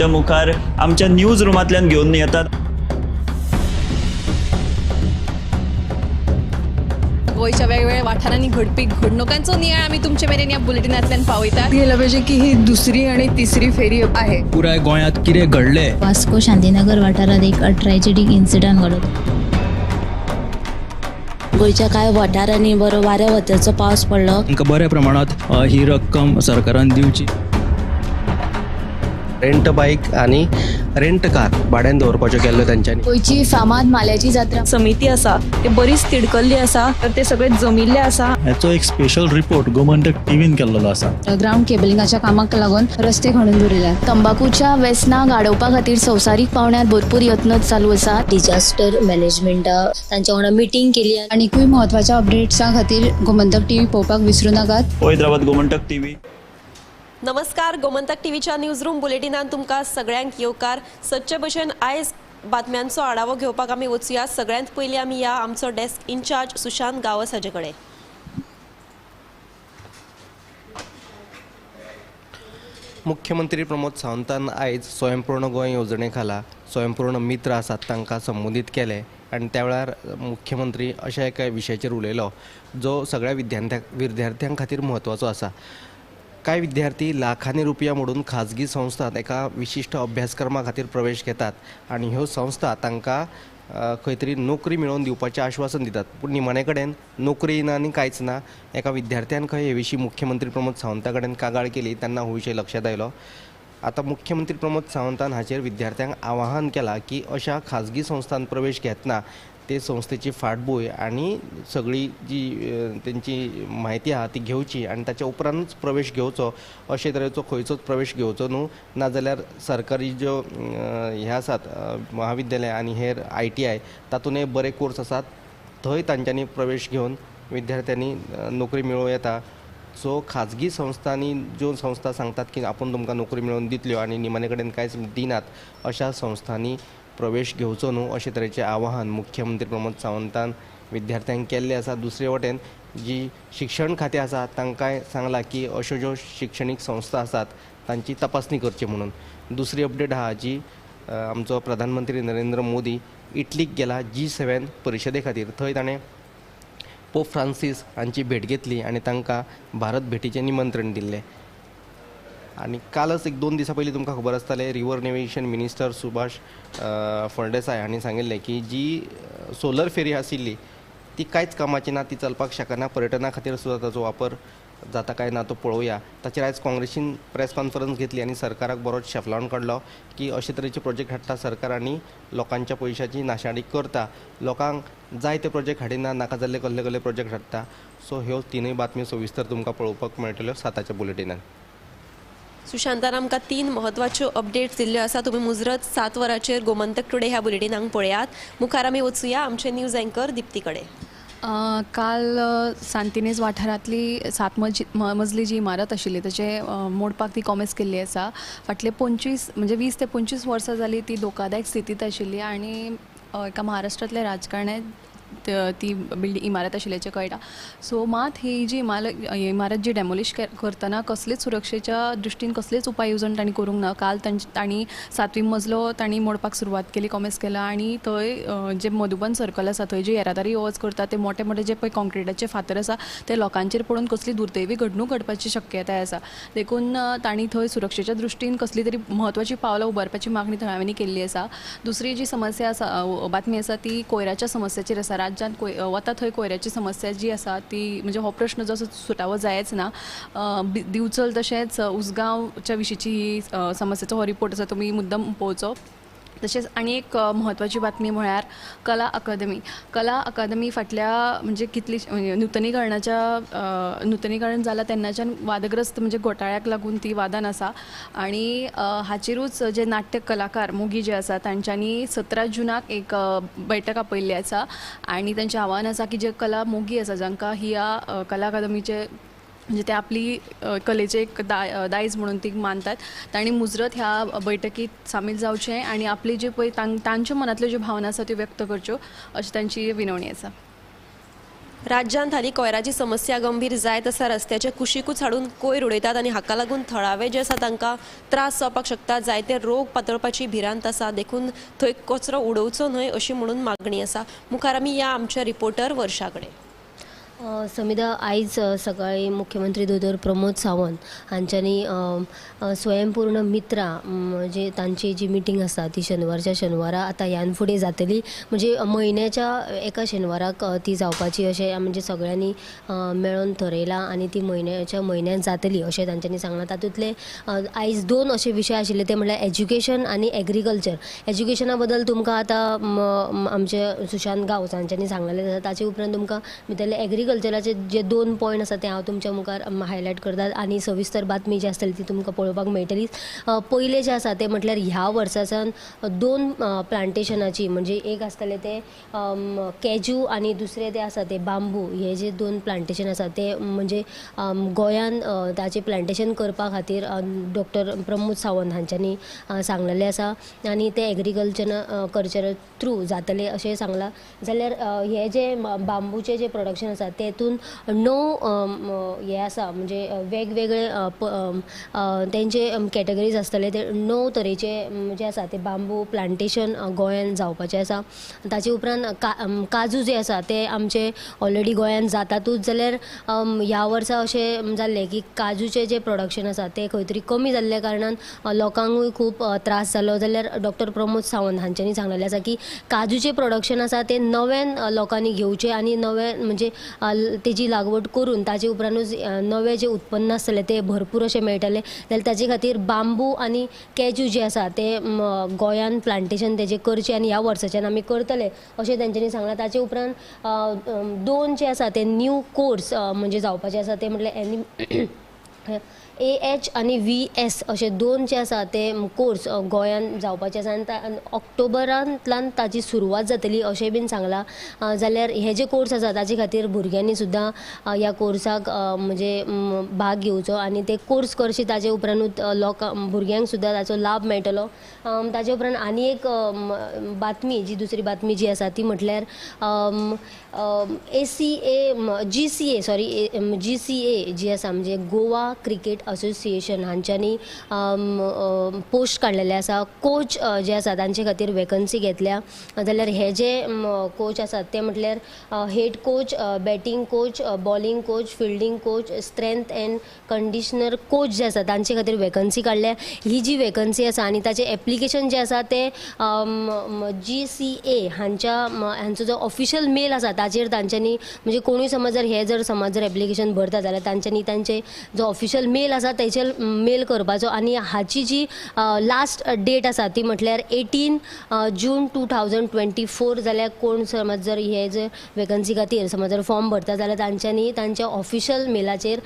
तुमच्या मुखार आमच्या न्यूज रुमांतल्यान घेवन येतात. गोंयच्या वेगवेगळ्या वाठारांनी घडपी घडणुकांचो नियाळ आमी तुमचे मेरेन ह्या बुलेटिनांतल्यान पावयतात. गेलं पाहिजे की ही दुसरी आणि तिसरी फेरी आहे. पुराय गोंयांत कितें घडलें. वास्को शांतीनगर वाठारांत एक ट्रॅजेडीक इन्सिडंट घडलो. गोंयच्या कांय वाठारांनी बरो वाऱ्या वताचो पावस पडलो. तांकां बऱ्या प्रमाणांत ही रक्कम सरकारान दिवची. रेंट बायक आनी रेंट कार भाड्यान दवरपाच्यो केल्ल्यो तांच्यांनी. गोंयची फामाद माल्याची जात्रा समिती आसा ते बरीच तिडकल्ली आसा, तर ते सगळे जमिल्ले आसा. हाचो एक स्पेशल रिपोर्ट गोमंतक टीव्हीन केल्लो आसा. ग्रावंड केबलिंगाच्या कामाक लागून रस्ते खणून दवरिल्ले. तंबाकूच्या वेसनाक आडोवपा खातीर संवसारीक पावंड्यार भरपूर यत्न चालू आसा. डिजास्टर मॅनेजमेंट तांच्या वांगडा मिटींग केली. आनीकूय म्हत्वाच्या अपडेट्सां खातीर गोमंतक टीव्ही पळोवपाक विसरू नाकात. पळयत रावात गोमंतक टीव्ही. नमस्कार, गोमंतक टीव्हीच्या न्यूज रूम बुलेटिनान तुमकां सगळ्यांक येवकार. सदचे भशेन आयज बातम्यांचो आढावो घेवपाक आमी वचुया. सगळ्यांत पयलीं आमी ह्या आमचो डेस्क इन्चार्ज सुशांत गांवस हाजे कडेन. मुख्यमंत्री प्रमोद सावंतान आयज स्वयंपूर्ण गोंय येवजणे खाला स्वयंपूर्ण मित्र आसात तांकां संबोधीत केले आनी त्या वेळार मुख्यमंत्री अशा एका विशयाचेर उलयलो जो सगळ्या विद्यार्थ्यां खातीर म्हत्वाचो आसा. कांय विद्यार्थी लाखांनी रुपया मोडून खाजगी संस्थांत एका विशिश्ट अभ्यासक्रमा खातीर प्रवेश घेतात आनी ह्यो संस्था तांकां खंय तरी नोकरी मेळोवन दिवपाचें आश्वासन दितात, पूण निमाणे कडेन नोकरी ना आनी कांयच ना. एका विद्यार्थ्यान खंय हे विशीं मुख्यमंत्री प्रमोद सावंता कडेन कागाळ केली तेन्ना हो विशय लक्षांत आयलो. आतां मुख्यमंत्री प्रमोद सावंतान हाचेर विद्यार्थ्यांक आवाहन केलां की अशा खाजगी संस्थांत प्रवेश घेतना ते संस्थेची फाटभूंय आनी सगळी जी तेंची म्हायती आहा ती घेवची आनी ताच्या उपरांतूच प्रवेश घेवचो. अशे तरेचो खंयचोच प्रवेश घेवचो न्हू, नाजाल्यार सरकारी ज्यो हे आसात महाविद्यालय आनी हेर ITI तातूंतय बरे कोर्स आसात थंय तांच्यांनी प्रवेश घेवन विद्यार्थ्यांनी नोकरी मेळोवं येता. सो खाजगी संस्थांनी ज्यो संस्था सांगतात की आपूण तुमकां नोकरी मेळोवन दितल्यो आनी निमाणे कडेन कांयच दिनात अशा संस्थांनी प्रवेश घेवचो न्हू अशे तरेचें आवाहन मुख्यमंत्री प्रमोद सावंतान विद्यार्थ्यांक केल्लें आसा. दुसरे वटेन जी शिक्षण खातें आसा तांकांय सांगलां की अश्यो ज्यो शिक्षणीक संस्था आसात तांची तपासणी करची म्हणून. दुसरी अपडेट आहा जी आमचो प्रधानमंत्री नरेंद्र मोदी इटलीक गेला G7 परिशदे खातीर. थंय ताणें पोप फ्रांसीस हांची भेट घेतली आनी तांकां भारत भेटीचें निमंत्रण दिल्लें. आनी कालच एक 2 दिसां पयलीं तुमकां खबर आसतलें river navigation minister Subhash Phaldesai हांणी सांगिल्लें की जी सोलर फेरी आशिल्ली ती कांयच कामाची ना, ती चलपाक शकना, पर्यटना खातीर सुद्दां ताचो वापर जाता काय ना तो पळोवया. ताचेर आयज काँग्रेसीन प्रेस कॉन्फरन्स घेतली आनी सरकाराक बरोच शेफलावन काडलो की अशे तरेचे प्रोजेक्ट हाडटा सरकार आनी लोकांच्या पयशाची नाशाडी करता, लोकांक जाय ते प्रोजेक्ट हाडिना, नाका जाल्ले कसले कसले प्रोजेक्ट हाडटा. सो ह्यो तिनूय बातम्यो सविस्तर तुमकां पळोवपाक मेळटल्यो 7च्या बुलेटिनान. सुशांतान आमकां 3 म्हत्वाच्यो अपडेट्स दिल्ल्यो आसा. तुमी मुजरत 7 वरांचेर गोमंतक टुडे ह्या बुलेटिनांक पळयात. मुखार आमी वचुया आमचे न्यूज अँकर दिप्ती कडेन. काल सांतिनेज वाठारांतली 7 मजली जी इमारत आशिल्ली ताचे मोडपाक ती कॉमेस केल्ली आसा. फाटले 25 म्हणजे 20 ते 25 वर्सां जाली ती धोकादायक स्थितींत आशिल्ली आनी एका महाराष्ट्रांतल्या राजकारण्याक ती बिल्डींग इमारत आशिल्ल्याचें कळटा. सो मात ही जी इमारत जी डेमोलिश करतना कसलीच सुरक्षेच्या दृश्टीन कसलीच उपाय येवजण तांणी करूंक ना. काल तांणी 7वी मजलो तांणी मोडपाक सुरवात केली, कॉमेस केला आनी थंय जे मधुबन सर्कल आसा थंय जी येरादारी यो वच करता ते मोठे मोठे जे पळय कॉन्क्रिटाचे फातर आसा ते लोकांचेर पडून कसली दुर्दैवी घडणूक घडपाची शक्यताय आसा. देखून तांणी थंय सुरक्षेच्या दृश्टीन कसली तरी म्हत्वाची पावलां उबारपाची मागणी थळाव्यांनी केल्ली आसा. दुसरी जी समस्या आसा, बातमी आसा ती कोयराच्या समस्याचेर आसा. राज्यांत वता थंय कोयराची समस्या जी आसा ती म्हणजे हो प्रश्न जसो सुटावो जायच ना. दिवचल तशेंच उसगांवच्या विशींची ही समस्येचो हो रिपोर्ट आसा, तुमी मुद्दम पळोवचो. तशेंच आनी एक म्हत्वाची बातमी म्हळ्यार कला अकादमी. कला अकादमी फाटल्या म्हणजे कितली नुतनीकरणाच्या नुतनीकरण जाला तेन्नाच्यान वादग्रस्त म्हणजे घोटाळ्याक लागून ती वादान आसा आनी हाचेरूच जे नाट्य कलाकार मोगी जे आसा तांच्यांनी 17 जुनाक एक बैठक आपयल्ली आसा आनी तांचें आव्हान आसा की जे कला मोगी आसा जांकां ह्या कला अकादमीचे म्हणजे ते आपली कलेचे एक दायज म्हणून ती मानतात तांणी मुजरत ह्या बैठकीत सामील जावचें आनी आपली जे पळय तांच्या मनांतल्यो ज्यो भावना आसा त्यो व्यक्त करच्यो अशी तांची विनवणी आसा. राज्यांत हालीं कोयराची समस्या गंभीर जायत आसा. रस्त्याचे कुशीकूच हाडून कोयर उडयतात आनी हाका लागून थळावे जे आसा तांकां त्रास जावपाक शकता, जायते रोग पातळपाची भिरांत आसा, देखून थंय कचरो उडोवचो न्हय अशी म्हणून मागणी आसा. मुखार आमी या आमच्या रिपोर्टर वर्षा कडेन. समिधा, आयज सकाळी मुख्यमंत्री दोतोर प्रमोद सावंत हांच्यांनी स्वयंपूर्ण मित्रा म्हणजे तांची जी मिटींग आसा ती शेनवारच्या शेनवारा आतां ह्यान फुडें जातली, म्हणजे म्हयन्याच्या एका शेनवाराक ती जावपाची अशें म्हणजे सगळ्यांनी मेळोन थरयलां आनी ती म्हयन्याच्या म्हयन्यान जातली अशें तांच्यांनी सांगलां. तातूंतले आयज दोन अशे विशय आशिल्ले ते म्हणल्यार एज्युकेशन आनी एग्रीकल्चर. एज्युकेशना बद्दल तुमकां आतां आमचे सुशांत गांवस हांच्यांनी सांगलेलें आसा. ताचे उपरांत तुमकां भितरले एग्रीकल्चराचे जे दोन पॉयंट आसा ते हांव तुमच्या मुखार हायलायट करतात आनी सविस्तर बातमी जी आसतली ती तुमकां पळोवपाक मेळटली. पयलें जें आसा तें म्हटल्यार ह्या वर्साच्यान दोन प्लांटेशनाची, म्हणजे एक आसतलें तें कॅज्यू आनी दुसरें तें आसा तें बांबू, हे जे दोन प्लांटेशन आसा ते म्हणजे गोंयान ताचें प्लांटेशन करपा खातीर डॉक्टर प्रमोद सावंत हांच्यांनी सांगलेलें आसा आनी तें एग्रीकल्चर कल्चर थ्रू जातलें अशें सांगलां. जाल्यार हे जे बांबूचें जें प्रोडक्शन आसा तेतून 9 हे आसा, म्हणजे वेगवेगळे तेंचे कॅटेगरीज आसतले, ते 9 तरेचे जे आसा ते बांबू प्लांटेशन गोंयान जावपाचें आसा. ताचे उपरांत काजू जे आसा ते आमचे ऑलरेडी गोंयान जातातूच, जाल्यार ह्या वर्सा अशें जाल्लें की काजूचें जें प्रोडक्शन आसा तें खंय तरी कमी जाल्ल्या कारणान लोकांकूय खूब त्रास जालो. जाल्यार डॉक्टर प्रमोद सावंत हांच्यांनी सांगलेलें आसा की काजूचें प्रोडक्शन आसा तें नव्यान लोकांनी घेवचें आनी नवें म्हणजे तेजी लागवड करून ताचे उपरांतूच नवें जें उत्पन्न आसतलें तें भरपूर अशें मेळटलें. जाल्यार ताचे खातीर बांबू आनी कॅज्यू जे आसा ते गोंयान प्लांटेशन तेजें करचें आनी ह्या वर्साच्यान आमी करतले अशें तेंच्यांनी सांगलां. ताचे उपरांत दोन जे आसा ते न्यू कोर्स म्हणजे जावपाचे आसा ते म्हटल्यार AH आनी VS अशे दोन जे आसा ते कोर्स गोंयान जावपाचे आसा आनी ऑक्टोबरांतल्यान ताची सुरवात जातली अशें बीन सांगलां. जाल्यार हे जे कोर्स आसा ताचे खातीर भुरग्यांनी सुद्दां ह्या कोर्साक म्हणजे भाग घेवचो आनी ते कोर्स करचे, ताचे उपरांतूच लोकां भुरग्यांक सुद्दां ताचो लाभ मेळटलो. ताचे उपरांत आनी एक बातमी जी दुसरी बातमी जी आसा ती म्हटल्यार GCA जी आसा म्हणजे गोवा क्रिकेट असोसिएशन हांच्यांनी पोस्ट काडलेले आसा. कोच जे आसा तांचे खातीर वेकन्सी घेतल्या. जाल्यार हे जे कोच आसात ते म्हटल्यार head coach, batting coach, bowling coach, fielding coach, strength and conditioner coach जे आसा तांचे खातीर वेकन्सी काडल्या. ही जी वेकन्सी आसा आनी ताचें एप्लिकेशन जें आसा तें GCA हांचो जो ऑफिशियल मेल आसा ताचेर तांच्यांनी म्हणजे कोणूय समज जर हे जर समज जर एप्लिकेशन भरता जाल्यार तांच्यांनी तांचे जो ऑफिशियल मेल आसा तेचेर मेल करपाचो आनी हाची जी लास्ट डेट आसा ती म्हटल्यार 18 जून 2024. जाल्यार कोण समज जर हे जर वेकन्सी खातीर समज जर फॉर्म भरता जाल्यार तांच्यांनी तांच्या ऑफिशियल मेलाचेर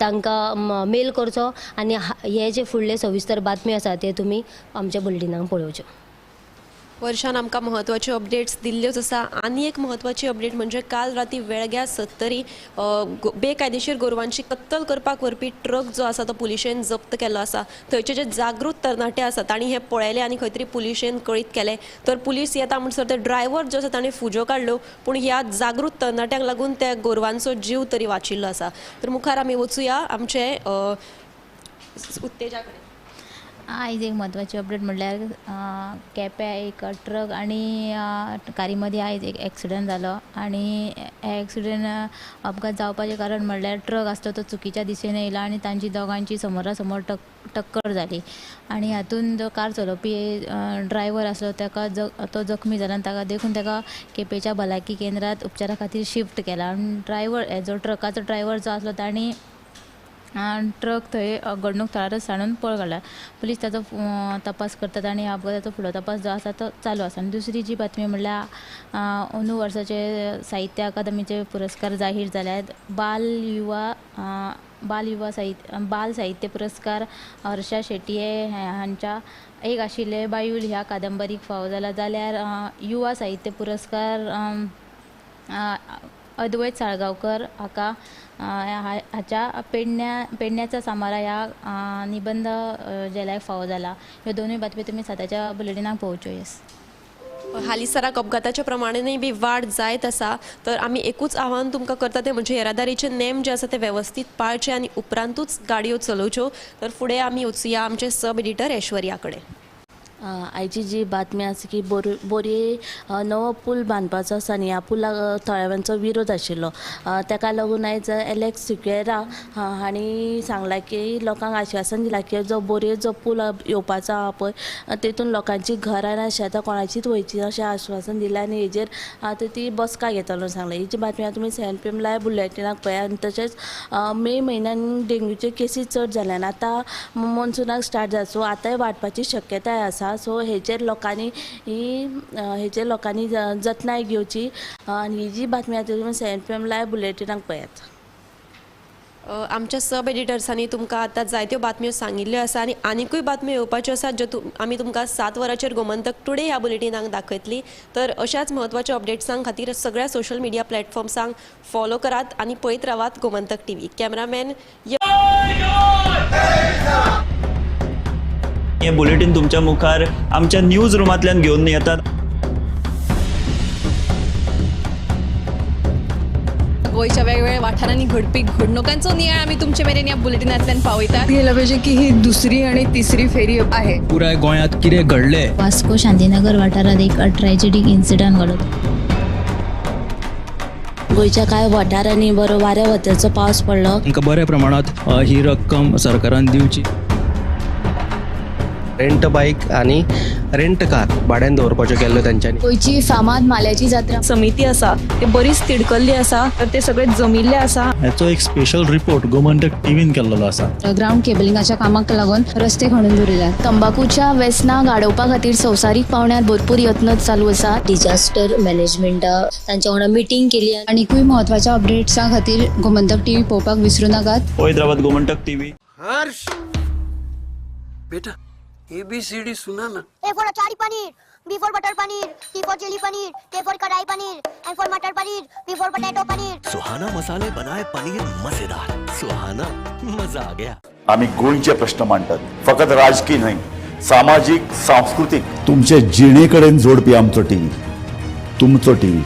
तांकां मेल करचो आनी हे जे फुडले सविस्तर बातमी आसा ते तुमी आमच्या बुलेटिनाक पळोवच्यो. वर्षान आमकां म्हत्वाच्यो अपडेट्स दिल्ल्योच आसा. आनी एक म्हत्वाची अपडेट म्हणजे काल राती वेळग्या सत्तरी बेकायदेशीर गोरवांची कत्तल करपाक व्हरपी ट्रक जो आसा तो पुलिशेन जप्त केल्लो आसा. थंयचे जे जागृत तरणाटे आसा तांणी हें पळयलें आनी खंय तरी पुलिशेन कळीत केलें. तर पुलीस येता म्हणसर ते ड्रायव्हर जो आसा ताणें फुजो काडल्यो, पूण ह्या जागृत तरणाट्यांक लागून त्या गोरवांचो जीव तरी वाचिल्लो आसा. तर मुखार आमी वचुया आमचे उत्तेजा कडेन. आयज एक म्हत्वाची अपडेट म्हणल्यार केप्यां एक ट्रक आनी कारी मदीं आयज एक एक्सिडंट जालो आनी हे एक्सिडंट अपघात जावपाचें कारण म्हणल्यार ट्रक आसलो तो चुकीच्या दिशेन येयलो आनी तांची दोगांची समोरा समोर टक्कर जाली आनी हातून जो कार चलोवपी ड्रायव्हर आसलो ताका तो जखमी जाला आनी ताका देखून ताका केपेंच्या भलायकी केंद्रांत उपचारा खातीर शिफ्ट केला. आनी ड्रायव्हर जो ट्रकाचो ड्रायव्हर जो आसलो तांणी ट्रक थंय घडणूक थळारच सांडून पळ काडला. पुलीस ताचो तपास करतात आनी अपघाताचो फुडलो तपास जो आसा तो चालू आसा. आनी दुसरी जी बातमी म्हणल्यार अंदू वर्साचे साहित्य अकादमीचे पुरस्कार जाहीर जाल्यात. बाल साहित्य पुरस्कार हर्षा शेटये हांच्या एक आशिल्ले बायूल ह्या कादंबरीक फावो जाला. जाल्यार युवा साहित्य पुरस्कार अद्वैत साळगांवकर हाका हाच्या पेडण्याचा सामारा ह्या निबंद झेल्याक फावो जाला. ह्यो दोनूय बातमी तुमी सदांच्या बुलेटिनाक पळोवच्यो. येस. हालींसराक अपघाताच्या प्रमाणानूय बी वाड जायत आसा. तर आमी एकूच आव्हान तुमकां करता तें म्हणजे येरादारीचे नेम जे आसा ते वेवस्थीत पाळचे आनी उपरांतूच गाडयो चलोवच्यो. तर फुडें आमी वचुया आमचे सब एडिटर ऐश्वर्या कडेन. आयची जी बातमी आसा की बोरये नवो पूल बांदपाचो आसा आनी ह्या पुलाक थळाव्यांचो विरोध आशिल्लो. ताका लागून आयज एलेक्स सिक्वेरा हांणी सांगलां की लोकांक आश्वासन दिलां की जो बोरये जो पूल येवपाचो आहा पळय तेतून लोकांची घरां ना शेतां कोणाचीच वयची अशें आश्वासन दिलां आनी हेजेर आतां ती बसका घेतलो म्हणून सांगलें. ही जी बातमी तुमी 7 PM live बुलेटिनाक पळया. आनी तशेंच मे म्हयन्यान डेंग्यूच्यो केसी चड जाल्यान आतां मॉन्सुनाक स्टार्ट जाला, सो आतांय वाडपाची शक्यताय आसा. सो हेचेर लोकांनी जतनाय घेवची आनी ही जी बातमी आसा तुमी 7 PM live बुलेटिनाक पळयात. आमच्या सब एडिटर्सांनी तुमकां आतां जायत्यो बातम्यो सांगिल्ल्यो आसा आनी आनिकूय बातम्यो येवपाच्यो आसात ज्यो आमी तुमकां 7 वरांचेर गोमंतक टुडे ह्या बुलेटिनाक दाखयतली. तर अशाच म्हत्वाच्या अपडेट्सां खातीर सगळ्या सोशल मिडिया प्लॅटफॉर्म्सांक फॉलो करात आनी पळयत रावात गोमंतक टीव्ही. कॅमेरामॅन हे बुलेटीन तुमच्या मुखार आमच्या न्यूज रुमांतल्यान घेवन येतात. गोंयच्या वेगवेगळ्या वाठारांनी घडपी घडणुकांचो नियाळ आमी तुमचे मेरेन ह्या बुलेटिनांतल्यान पावयतात. गेला पाहिजे की ही दुसरी आणि तिसरी फेरी आहे. पुराय गोंयांत कितें घडलें, वास्को शांतीनगर वाठारांत एक ट्रॅजेडीक इन्सिडंट घडलो. गोंयच्या कांय वाठारांनी बरो वाऱ्या वताचो पावस पडलो. तांकां बऱ्या प्रमाणांत ही रक्कम सरकारान दिवची. रेंट बायक आनी रेंट कार भाड्यान दवरपाच्यो केल्ल्यो तेंच्यांनी. गोंयची फामाद माल्याची जात्रा समिती आसा ते बरीच तिडकल्ली आसा. तर ते सगळे जमिल्ले आसा. हाचो एक स्पेशल रिपोर्ट गोमंतक टीव्हीन केल्लो आसा. ग्रावंड केबलिंगाच्या कामाक लागून रस्ते खणून दवरिल्यात. तंबाकूच्या वेसनाक आडोवपा खातीर संवसारीक पावंड्यार भरपूर यत्न चालू आसात. डिजास्टर मॅनेजमेंटा तांच्या वांगडा मिटींग केली. आनीकूय म्हत्वाच्या अपडेट्सां खातीर गोमंतक टीव्ही पळोवपाक विसरूं नाकात. पळयत रावात गोमंतक टीव्ही. हर्ष बेटा ABCD सुना ना. A for achari paneer, B for butter paneer, C for chilli paneer, K for kadai paneer, M for matar paneer, P for potato paneer. Suhana मसाले बनाए पनीर मजेदार. सुहाना मजा आ गया. आम्ही गोंयचे प्रश्न मांडतात, फकत राजकीय न्हय, सामाजीक, सांस्कृतीक, तुमचे जिणे कडेन जोडपी आमचो टीव्ही, तुमचो टीव्ही.